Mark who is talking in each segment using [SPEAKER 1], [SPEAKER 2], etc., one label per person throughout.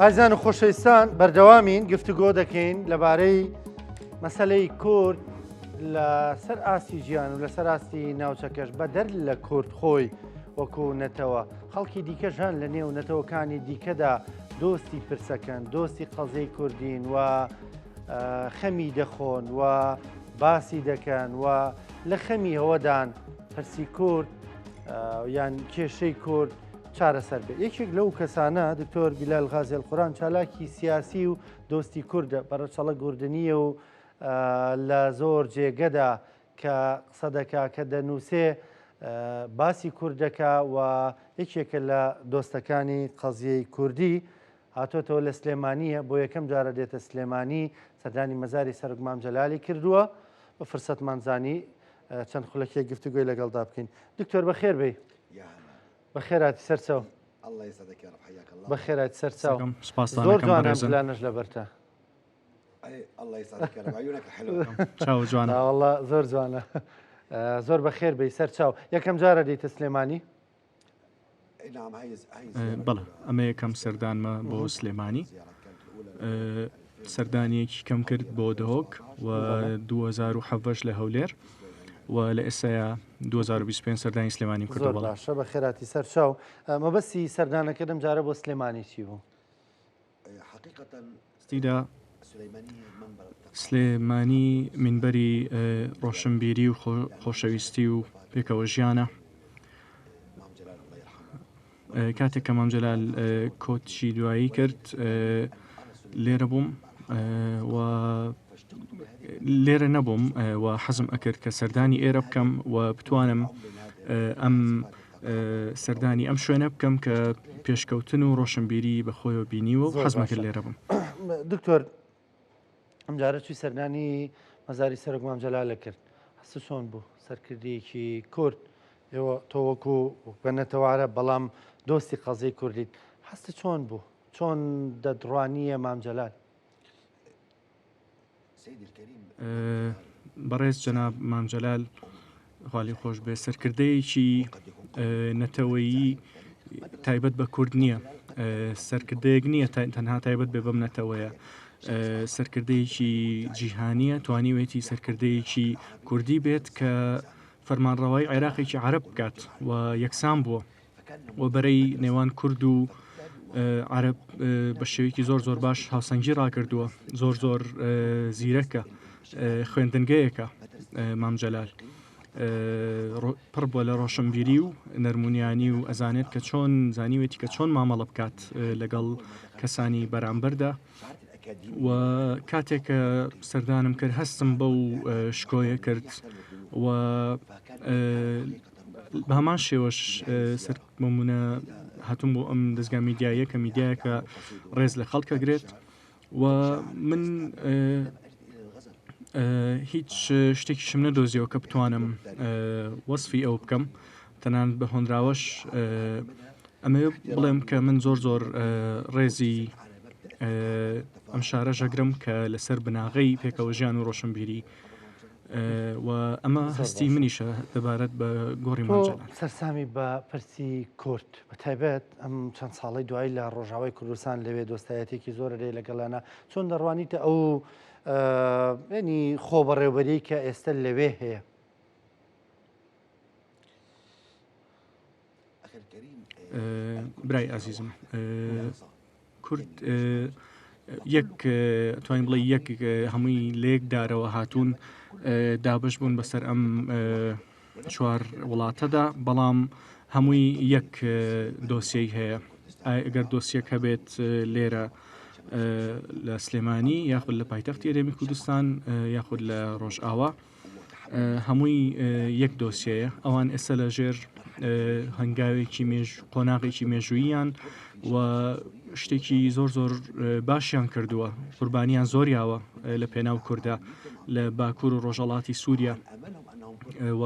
[SPEAKER 1] ئازیزان و خۆشەویستان بەردەوامین گفتوگۆ دەکەین لەبارەی مەسلەی کورد لەسەر ئاستی ژیان و لەسەر ئاستی ناوچەکەش بەدەر لە کورد خۆی وەکو نەتەوە خەڵکی دیکەش هەن لە نێو نەتەوەکانی دیکەدا دۆستی پرسەکەن دۆستی قەزیەی کوردین و خەمی دەخۆن و باسی دەکەن و لە خەمی ئەوەدان پرسی کورد یان کێشەی کورد چارەسەر بێت. یەکێک لەو کەسانە دکتۆر بیلال غازی ئەلقوران چالاکی سیاسی و دۆستی کوردە، بە ڕەچەڵەک ئوردنییە و لە زۆر جێگەدا کە قسە دەکا، کە دەنووسێ باسی کورد دەکا و یەکێکە لە دۆستەکانی قەزیەی کوردی. هاتۆتەوە لە سلێمانییە، بۆ یەکەم جارە دێتە سلێمانی، سەردانی مەزاری سەرۆک مام جەلالی کردووە، بە فرسەتمان زانی چەند خولەکێک گفتوگۆی لەگەڵدا بکەین. دکتۆر بەخێر بێی. بەخێراتی سەرچاو. بەخێراتی سەرچاو. زۆر جوانە ئەم جلانەش لەبەرتە.
[SPEAKER 2] چاو جوانە.
[SPEAKER 1] والله زۆر جوانە. زۆر بەخێر بێی سەرچاو. یەکەم جارە دێیتە سلێمانی؟
[SPEAKER 2] بەڵێ ئەمە یەکەم سەردانمە بۆ سلێمانی سەردانیەکی کەم کرد بۆ دهۆک و 2017 لە هەولێر و لە ئێستایا 2025 سەردانی سلێمانیم کردو
[SPEAKER 1] زۆر باشە بە خێراتی سەرچاو مەبەستی سەردانەکەدەم جارە بۆ سلێمانی چی بوو؟
[SPEAKER 2] ستیدا سلێمانی مینبەری ڕۆشنبیری و خۆشەویستی و پێکەوە ژیانە. کاتێک کە مام جەلال کۆچی دوایی کرد لێرە بووم و لێرە نەبووم و حەزم ئەکرد کە سەردانی ئێرە بکەم و بتوانم ئەم سەردانی ئەم شوێنە بکەم کە پێشکەوتن و ڕۆشنبیری بە خۆیەوە بینیوە و حەزمە کرد لێرە بم.
[SPEAKER 1] دکتۆر ئەمجارە چووی سەردانی مەزاری سەرۆک مام جەلالە کرد هەستت چۆن بوو سەرکردەیەکی کورد ئێوە تۆ وەکو بە نەتەوە عەرەب بەڵام دۆستی قەزیەی کوردیت هەستت چۆن بوو چۆن دەتڕوانییە مام جەلال؟
[SPEAKER 2] بەڕێز جەناب مام جەلال خوا لێی خۆش بێ سەرکردەیەکی نەتەوەیی تایبەت بە کورد نییە سەرکردەیەک نییە تەنها تایبەت بێ بەم نەتەوەیە سەرکردەیەکی جیهانیە توانیوێتی سەرکردەیەکی کوردی بێت کە فەرمانڕەوای عێراقێکی عەرەب بکات و یەکسان بووە و بەرەی نێوان کورد و عەرەب بە شێوەیەکی زۆر زۆر باش هاوسەنگی ڕاکردووە زۆر زۆر زیرەکە خوێندنگەیەکە مام جەلال پڕ بووە لە ڕۆشنبیری و نەرمونیانی و ئەزانێت کە چۆن زانیوێتی کە چۆن مامەڵە بکات لەگەڵ کەسانی بەرامبەردا و کاتێک کە سەردانم کرد هەستم بەو شکۆیە کرد و بە هەمان شێوەش سەر مەمونە هاتوم بۆ ئەم دەستگا میدیاییە کە میدیایەکە ڕێز لە خەڵکە گرێت و من هیچ شتێکیشم نەدۆزیەوە کە بتوانم وەصفی ئەو بکەم تەنانەت بە هۆنراوەش ئەمەوێ بڵێم کە من زۆر زۆر ڕێزی ئەم شارە ژەگرم کە لەسەر بناغەی پێکەوە ژیان و ڕۆشنبیری و ئەمە هەستی منیشە دەبارەت بە گۆڕی
[SPEAKER 1] مام جەلال. سەرسامی بە پرسی کورد بە تایبەت ئەم چەند ساڵەی دوایی لە ڕۆژاوای کوردستان لەوێ دۆستایەتێکی زۆر لێ لەگەڵیانە چۆن دەڕوانیتە ئەو ینی خۆبەڕێوبەری کە ئێستا لەوێ هەیە؟
[SPEAKER 2] برای ئازیزم کورد یەک توانین بڵێ یەک هەمووی لە یەک دارەوە هاتوون دابش بوون بەسەر ئەم چوار وڵاتەدا بەڵام هەمووی یەک دۆسیەی هەیە ئەگەر دۆسیەک هەبێت لێرە لە سلێمانی یاخود لە پایتەختی هەرێمی کوردستان یاخود لە ڕۆژئاوا هەمووی یەک دۆسیەیە ئەوان ئێستا لە ژێر هەنگاوێکی مێژ قۆناغێکی مێژووییان و شتێکی زۆر زۆر باشیان کردووە قوربانیان زۆریاوە لە پێناو کووردا لە باکوور و ڕۆژەڵاتی سووریا و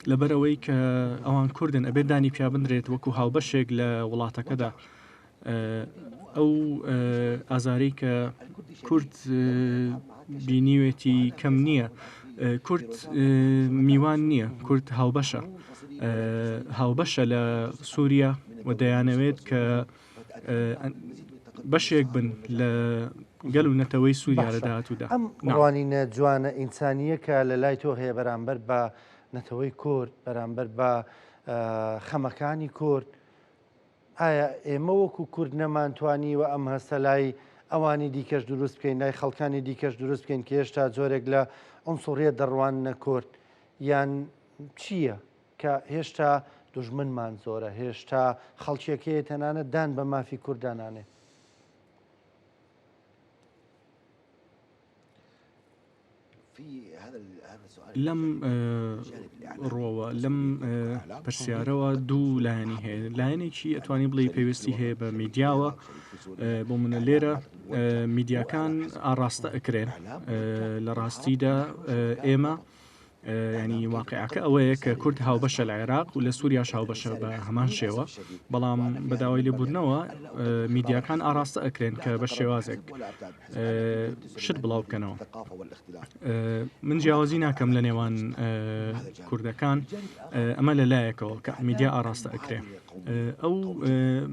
[SPEAKER 2] لەبەرەوەی کە ئەوان کوردن ئەبێت دانی پیابدرێت وەکو هاوبەشێک لە وڵاتەکەدا ئەو ئازارەی کە کورد بینیوێتی کەم نییە. کورد میوان نییە، کورد هاوبەشە. هاوبەشە لە سووریا و دەیانەوێت کە. بەشێک بن لە گەل و نەتەوەی سووریا لە
[SPEAKER 1] باشە
[SPEAKER 2] داهاتوودا.
[SPEAKER 1] ئەم
[SPEAKER 2] نعم.
[SPEAKER 1] ڕوانینە جوانە ئینسانییە کە لە لای تۆ هەیە بەرامبەر بە نەتەوەی کورد، بەرامبەر بە خەمەکانی کورد، ئایا ئێمە وەکو کورد نەمانتوانیوە ئەم هەستە لای ئەوانی دیکەش دروست بکەین، لای خەڵکانی دیکەش دروست بکەین کە هێشتا جۆرێک لە عنسوڕیەت دەڕواننە کورد، یان چییە کە هێشتا دوژمنمان زۆرە، هێشتا خەڵکێک هەیە تەنانەت دان بە مافی کورددا نانێ؟
[SPEAKER 2] لەم ڕووەوە لەم پرسیارەوە دوو لایەنی هەیە لایەنێکی ئەتوانی بڵێ پێویستی هەیە بە میدیاوە بۆ منە لێرە میدیاکان ئاڕاستە ئەکرێن لە ڕاستیدا ئێمە ینی واقعەکە ئەوەیە کە کورد هاوبەشە لە عێراق و لە سووریاش هاوبەشە بە هەمان شێوە بەڵام بەداوای لێبوردنەوە میدیاکان ئاراستە ئەکرێن کە بە شێوازێک شت بڵاو بکەنەوە من جیاوازی ناکەم لە نێوان کوردەکان ئەمە لە لایەکەوە کە میدیا ئاراستە ئەکرێ ئەو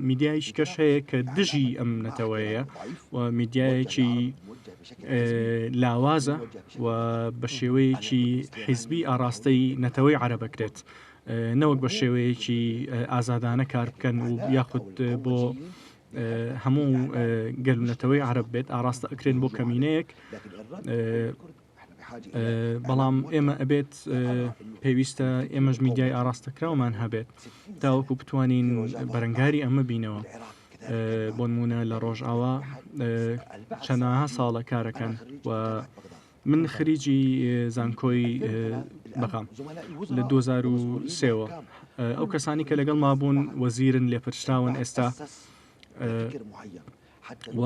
[SPEAKER 2] میدیایش کەش هەیە کە دژی ئەم نەتەوەیە و میدیایەکی لاوازە و بە شێوەیەکی حیزبی ئاراستەی نەتەوەی عەرەبەکرێت نەوەک بە شێوەیەکی ئازادانە کار بکەن و یاخود بۆ هەموو گەل و نەتەوەی عەرەب بێت ئاراستە ئەکرێن بۆ کەمینەیەک بەڵام ئێمە ئەبێت پێویستە ئێمەش میدیای ئاراستەکراومان هەبێت تاوەکو بتوانین بەرەنگاری ئەمە بینەوە بۆنمونە لە ڕۆژئاوا چەناها ساڵە کارەکەن و من خریجی زانکۆی بەغام لە 2003ەوە ئەو کەسانی کە لەگەڵ مابوون وەزیرن لێپرسراون ئێستا و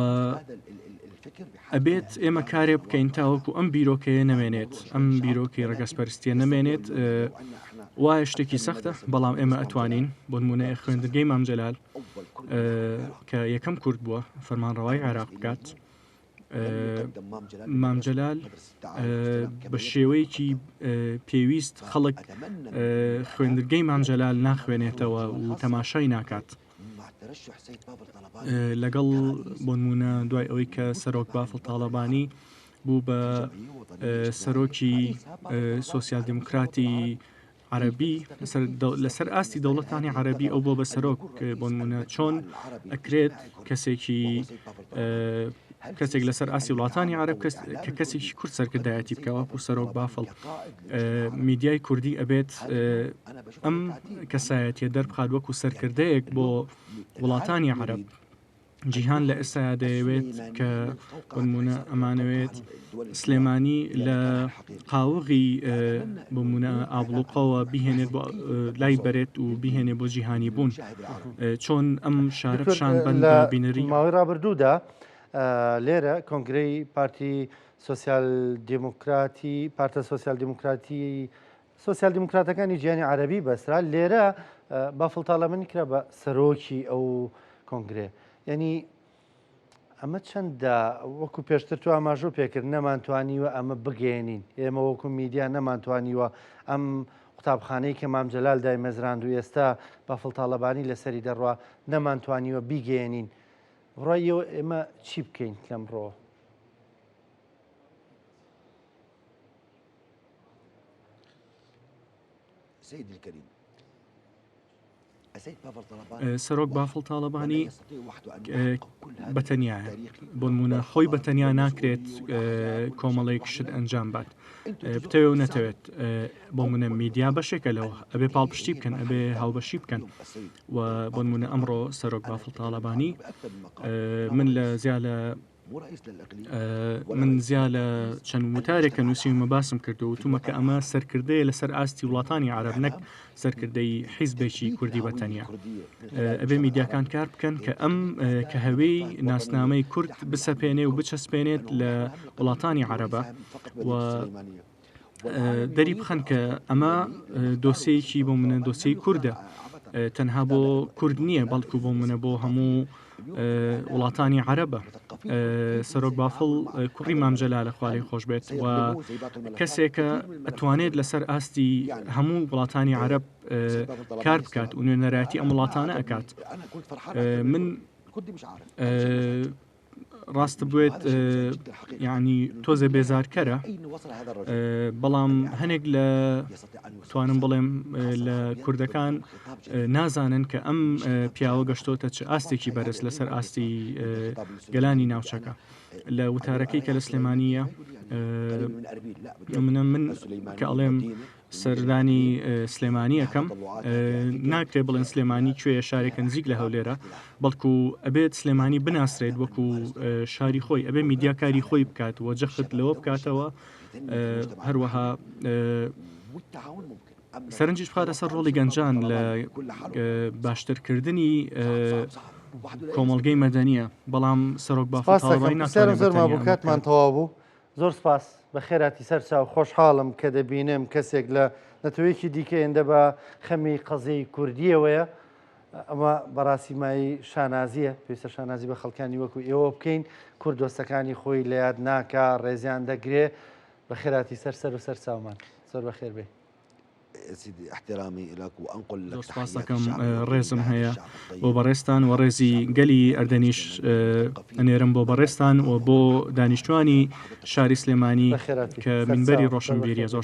[SPEAKER 2] ئەبێت ئێمە کارێ بکەین تاوەکو ئەم بیرۆکەیە نەمێنێت ئەم بیرۆکەی ڕگەزپەرستیە نەمێنێت وایە شتێکی سەختە بەڵام ئێمە ئەتوانین بۆنمونە خوێندنگەی مام جەلال کە یەکەم کورد بووە فەرمانڕەوای عێراق بکات مام جەلال بە شێوەیەکی پێویست خەڵک خوێندنگەی مام جەلال ناخوێنێتەوە و تەماشای ناکات. لەگەڵ بۆنمونە دوای ئەوەی کە سەرۆک بافڵ تاڵەبانی بوو بە سەرۆکی سۆسیال دیموکراتی عەرەبی لەسەر ئاستی دەوڵەتانی عەرەبی ئەو بۆ بە سەرۆک بۆنمونە چۆن ئەکرێت کەسێکی کەسێک لەسەر ئاستی وڵاتانی عەرەب کە کەسێکی کورد سەرکردایەتی بکە وەکو سەرۆک بافڵ میدیای کوردی ئەبێت ئەم کەسایەتیە دەربخات وەکو سەرکردەیەک بۆ وڵاتانی عەرەب. جیهان لە ئێستایا دەیەوێت کە بۆنمونە ئەمانەوێت سلێمانی لە قاوغی بۆمونە ئابڵوقەوە بهێنێت بۆ لای بەرێت و بهێنێ بۆ جیهانی بوون چۆن ئەم شارە پیشان بەن
[SPEAKER 1] لە
[SPEAKER 2] بینەری
[SPEAKER 1] ماوەی ڕابردوودا لێرە کۆنگرەی پارتی سۆسیال دیموکراتی پارتە سۆسیال دیموکراتی سۆسیال دیموکراتەکانی جیهانی عەرەبی بەسترا، لێرە بافڵ تاڵەبانی کرا بە سەرۆکی ئەو کۆنگرەیە. یعنی ئەمە چەندە وەکو پێشتر تو ئاماژۆ پێکرد نەمانتوانیوە ئەمە بگەێنین ئێمە وەکو میدیا نەمانتوانیوە ئەم قوتابخانەی کە مام جەلال دایمەزراند و ئێستا بافڵ تاڵەبانی لەسەری دەڕوا نەمانتوانیوە بیگەێنین ڕایەوە ئێمە چی بکەین لەمڕۆ؟
[SPEAKER 2] سەرۆک بافڵ تاڵەبانی بەتەنیایە بۆ نمونە خۆی بەتەنیا ناکرێت کۆمەڵێک شت ئەنجام بات بتەوێ و نەتەوێت بۆ منە میدیا بەشێکە لەوە ئەبێ پاڵپشتی بکەن ئەبێ هاوبەشی بکەن و بۆ نمونە ئەمڕۆ سەرۆک بافڵ تاڵەبانی من لە زیا لە من زیا لە چەند وتارێک کە نووسیومە باسم کردو وتومە کە ئەمە سەرکردەیە لەسەر ئاستی وڵاتانی عەرەب نەک سەرکردەی حیزبێکی کوردی بە تەنیا ئەبێ میدیاکان کار بکەن کە ئەم کە هەوێی ناسنامەی کورد بسەپێنێ و بچەسپێنێت لە وڵاتانی عەرەبە و دەری بخەن کە ئەمە دۆسیەیەکی بۆ منە دۆسیەی کوردە تەنها بۆ کورد نییە بەڵکو بۆ منە بۆ هەموو وڵاتانی عەرەبە سەرۆک بافڵ کوڕی مام جەلالە خوالێ خۆش بێت و کەسێکە ئەتوانێت لەسەر ئاستی هەموو وڵاتانی عەرەب کار بکات و نوێنەرایەتی ئەم وڵاتانە ئەکات من. ڕاست بوێت یعنی تۆزێ بێزارکەرە بەڵام هەنێک لە توانم بڵێم لە کوردەکان نازانن کە ئەم پیاوە گەشتۆتە چ ئاستێکی بەرز لەسەر ئاستی گەلانی ناوچەکە لە وتارەکەی کە لە سلێمانیە منە من کە ئەڵێم سەردانی سلێمانی ئەکەم ناکرێ بڵێن سلێمانی کوێیە شارێکە نزیک لە هەولێرە بەڵکو ئەبێت سلێمانی بناسرێت وەکو شاری خۆی ئەبێ میدیاکاری خۆی بکات و جەخت لەوە بکاتەوە هەروەها سەرنجیش بخاتە سەر ڕۆڵی گەنجان لە باشترکردنی کۆمەڵگەی مەدەنیە بەڵام سەرۆک
[SPEAKER 1] بافڵ تاڵەبانی ناتوانێت زۆر مابوو کاتمان تەواو بوو زۆر سپاس بەخێراتی سەر چاو خۆشحاڵم کە دەبینم کەسێک لە نەتەوەیەکی دیکە ئێندە بە خەمی قەزیەی کوردیەوەیە ئەمە بەڕاستی مایەی شانازیە پێویستە شانازی بە خەڵکانی وەکو ئێوە بکەین کورد دۆستەکانی خۆی لە یاد ناکا ڕێزیان دەگرێ بەخێراتی سەر سەر و سەر چاومان زۆر بەخێر بێ.
[SPEAKER 2] زۆر سپاس دەکەم ڕێزم هەیە بۆ بەڕێزتان و ڕێزی گەلی ئەردەنیش ئەنێرم بۆ بەڕێزتان و بۆ دانیشتوانی شاری سلێمانی کە مینبەری ڕۆشنبیریە زۆر.